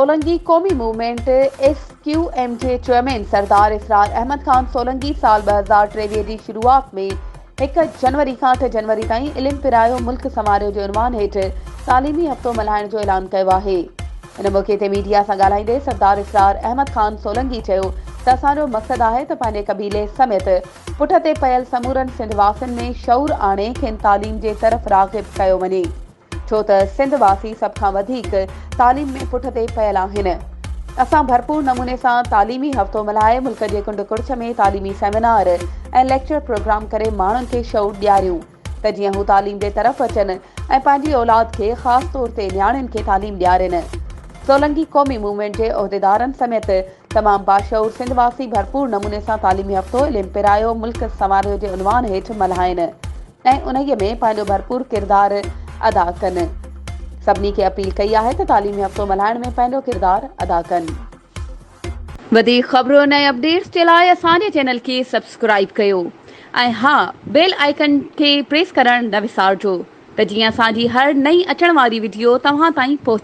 سولنگي قومي movement, S Q M, جي chairman سردار اسرار احمد خان سولنگي سال 2023 جي شروعات ۾ هڪ جنوري کان اٺ جنوري تائين علم پرايو ملڪ سنواريو جي عنوان هيٺ تعليمي هفتو ملهائڻ جو اعلان ڪيو آهي. ان موقعي تي ميڊيا سان ڳالهائيندي سردار اسرار احمد خان سولنگي چيو ته اسان جو مقصد آهي ته پنهنجي قبيلي سميت پٺ تي پيل سمورن سنڌ واسين ۾ شعور آڻي کين تعليم جي طرف راغب ڪيو وڃي. ڇو ته سنڌ واسي سڀ کان وڌيڪ تعليم ۾ پٺ تي پيل آهن. اسان ڀرپور نموني سان تعليمي هفتو ملهائي ملڪ جي ڪنڊ ڪڙڇ ۾ تعليمي سيمينار ۽ ليڪچر پروگرام ڪري ماڻهن کي شعور ڏياريون ته جيئن هو تعليم جي طرف اچن ۽ پنهنجي اولاد کي خاص طور تي نياڻين کي تعليم ڏيارين. سولنگي قومي موومينٽ جي عهديدارن سميت تمام باشعور سنڌ واسي ڀرپور نموني سان تعليمي هفتو علم پرايو ملڪ سنواريو جي عنوان هيٺ ملهائين. ۽ انهيء ۾ پنهنجو ڀرپور ڪردار ادا ڪن. سڀني کي اپيل ڪئي آهي ته تعليمي هفتو ملهائڻ ۾ پنهنجو ڪردار ادا ڪن. وڌيڪ خبرن ۽ اپڊيٽس جي لاء اسان جي چينل کي سبسڪرائيب ڪيو ۽ ها بيل آئيڪن کي پريس ڪرڻ نه وسارجو ته جيئن اسان جي هر نئين اچڻ واري وڊيو توهان تائين پهچي.